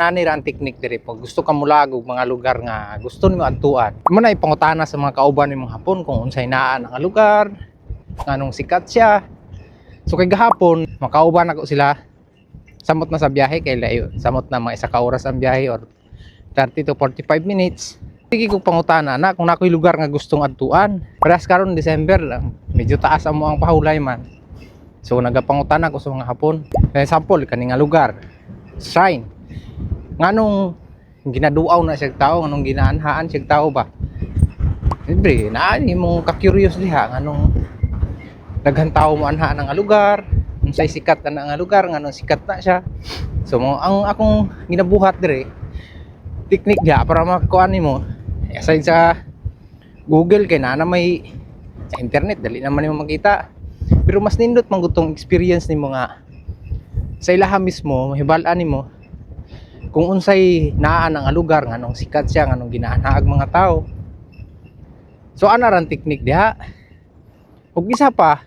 Nani ra ang technique diri pag gusto ka mulaag og mga lugar nga gusto nimo adtuan. Mo na ipangutana sa mga kauban nimong Hapon kung unsay naa nga lugar, nganong sikat siya. So kay gahapon, makauban ako sila, samot na sa biyahe kay layo, samot na mga 1 ka oras ang biyahe or 30 to 45 minutes. Sige kong pangutana na kung nakoy lugar nga gustong adtuan. Parehas karon December lang, medyo taas ang mo ang pahulay man. So nagapangutana ko sa mga Hapon. Example, kani nga lugar, shrine. Nganong ginaduaw na siya tao, nganong ginaanhaan siya tao ba? Siyempre, naa imong ka-curious diha nganong daghan tao mo anha nga lugar, unsay sikat na nga lugar, nganong sikat na siya. So mo ang akong ginabuhat dire, technique diha para makuan nimo, aside sa Google kay naa na may sa internet, dali naman nimo makita. Pero mas nindot man gud tong experience nimo nga sa ilaha mismo mahibal-an nimo kung unsay naa nga lugar, nganong sikat siya, nganong ginaanhaag mga tao. So ana ran technique diha. Ug isa pa,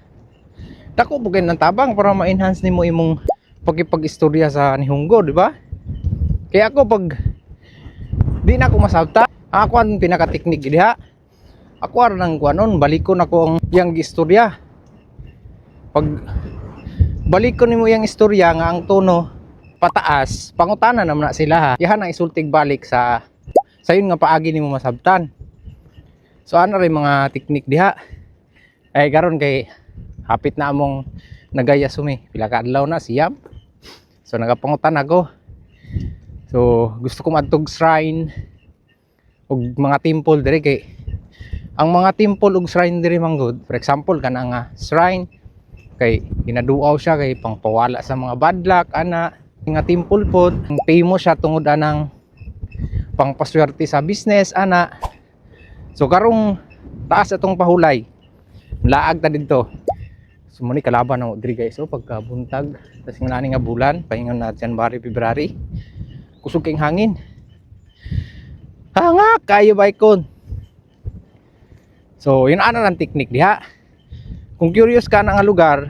dako po kay ng tabang para ma-enhance nimo imong pagkipag-istorya sa Nihongo, di ba? Kaya ako, pag di na ako masabta, ako ang pinaka-technique diha. Ako ara nang kuanon, balikon ako ang iyang istorya. Pag balikon nimo iyang istorya nga ang tono pataas, pangutana naman na sila ha. Iyahan ang isultig balik sa sayon nga paagi nimo masabtan. So ano rin mga technique diha. Ay karon kay hapit na among Nagayasumi. Pila ka adlaw na, 9. So nagapangutan ako. So gusto ko madtog shrine ug mga temple diri kay ang mga temple ug shrine diri man gud. For example, kana nga shrine kay ginaduaw siya kay pangpawala sa mga bad luck ana. Nga temple pod, famous siya tungod anang pangpaswerte sa business ana. So karong taas atong pahulay, laag ta didto. So mo ni kalaban na diri, guys. So pagka buntag tas nga nga bulan paingon na January, February, kusog kay hangin, hangak kayo ba ikon. So yun ana lang technique diha. Kung curious ka na nga lugar,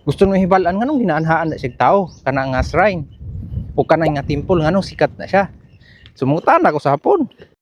gusto mo hibal-an nganong ginaanhaan na siya tao kana nga shrine o kana nga temple, nganong sikat na siya. Sumutan ako sa Hapon.